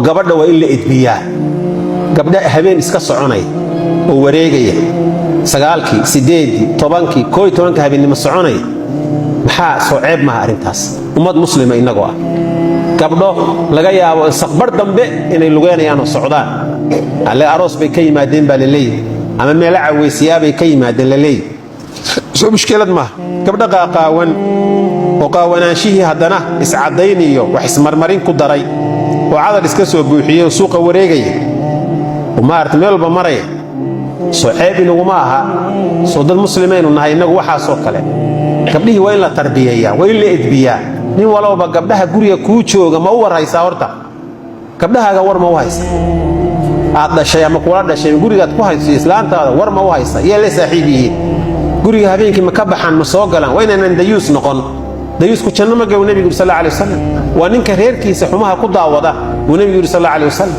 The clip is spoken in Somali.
Gabadha waa in la edbiyaa. Gabdha habeen iska soconaya oo wareegaya, 9-kii, 8-dii, 10-kii, 11-ka habeennimo soconaya, maxaa soo ceeb maaha arrintaas ummad muslima innagoo ah? Gabdho laga yaabo saqbar dambe inay lugeynayaan oo socdaan, alle aroos bay ka yimaadeen baa laleeyahy, ama meelo caweysiyaabay ka yimaadeen laleeyahy. Soo mushkilad maaha gabdho qaaqaawan oo qaawanaanshihii haddana iscaddayniyo wax ismarmarin ku daray oo cadar iska soo buuxiyey oo suuqa wareegaya oo maarata meel walba maraya? Soo ceeb inaguma aha? Soo dad muslimaynu nahay innagu? Waxaasoo kale gabdhihii waa in la tarbiyeeyaa, waa in la edbiyaa. Nin walowba, gabdhaha guriga kuu jooga ma u war haysaa horta? Gabdhahaaga war ma u haysa aad dhashay ama kula dhashay? Gurigaad ku hayso islaantaada war ma u haysa? Yaa la saaxiib yihiin? Guriga habeenkii ma ka baxaan, ma soo galaan? Waa inaanan dayuus noqon. Dayuusku janno ma galo, nebigu yuri sal alay wasalam. Waa ninka reerkiisa xumaha ku daawada buu nebigu yidhi sal alay wasalam.